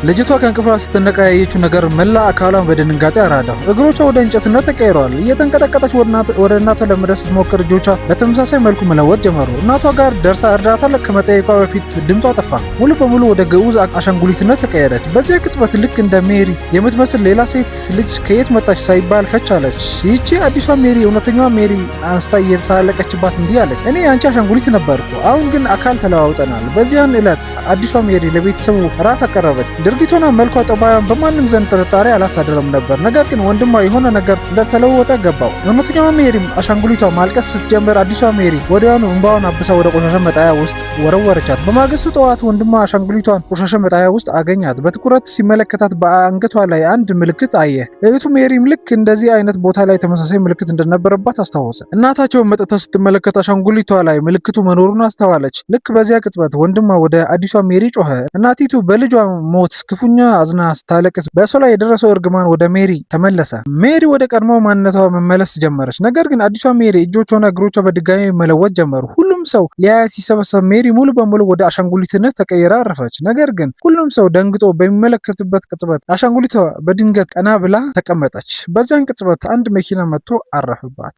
ልጅቷ ከእንቅልፏ ስትነቃ ያየችው ነገር መላ አካሏን በድንጋጤ አራዳው። እግሮቿ ወደ እንጨትነት ተቀይረዋል። እየተንቀጠቀጠች ወደ እናቷ ለመድረስ ስትሞክር እጆቿ በተመሳሳይ መልኩ መለወጥ ጀመሩ። እናቷ ጋር ደርሳ እርዳታ ከመጠየቋ በፊት ድምጿ ጠፋ። ሙሉ በሙሉ ወደ ግዑዝ አሻንጉሊትነት ተቀየረች። በዚያ ቅጽበት ልክ እንደ ሜሪ የምትመስል ሌላ ሴት ልጅ ከየት መጣች ሳይባል ከች አለች። ይህቺ አዲሷ ሜሪ እውነተኛዋ ሜሪ አንስታ እየተሳለቀችባት እንዲህ አለች፣ እኔ የአንቺ አሻንጉሊት ነበርኩ፣ አሁን ግን አካል ተለዋውጠናል። በዚያን ዕለት አዲሷ ሜሪ ለቤተሰቡ እራት አቀረበች። ድርጊቷና መልኳ፣ ጠባዩን በማንም ዘንድ ጥርጣሬ አላሳደረም ነበር። ነገር ግን ወንድሟ የሆነ ነገር እንደተለወጠ ገባው። እውነተኛዋ ሜሪም አሻንጉሊቷ ማልቀስ ስትጀምር አዲሷ ሜሪ ወዲያውኑ እንባዋን አብሳ ወደ ቆሻሻ መጣያ ውስጥ ወረወረቻት። በማግስቱ ጠዋት ወንድሟ አሻንጉሊቷን ቆሻሻ መጣያ ውስጥ አገኛት። በትኩረት ሲመለከታት በአንገቷ ላይ አንድ ምልክት አየ። እህቱ ሜሪም ልክ እንደዚህ አይነት ቦታ ላይ ተመሳሳይ ምልክት እንደነበረባት አስታወሰ። እናታቸው መጥታ ስትመለከት አሻንጉሊቷ ላይ ምልክቱ መኖሩን አስተዋለች። ልክ በዚያ ቅጽበት ወንድሟ ወደ አዲሷ ሜሪ ጮኸ። እናቲቱ በልጇ ሞት ክፉኛ አዝና ስታለቅስ በእሷ ላይ የደረሰው እርግማን ወደ ሜሪ ተመለሰ። ሜሪ ወደ ቀድሞ ማንነቷ መመለስ ጀመረች። ነገር ግን አዲሷ ሜሪ እጆቿና እግሮቿ በድጋሚ መለወጥ ጀመሩ። ሁሉም ሰው ሊያያት ሲሰበሰብ ሜሪ ሙሉ በሙሉ ወደ አሻንጉሊትነት ተቀይራ አረፈች። ነገር ግን ሁሉም ሰው ደንግጦ በሚመለከትበት ቅጽበት አሻንጉሊቷ በድንገት ቀና ብላ ተቀመጠች። በዚያን ቅጽበት አንድ መኪና መጥቶ አረፈባት።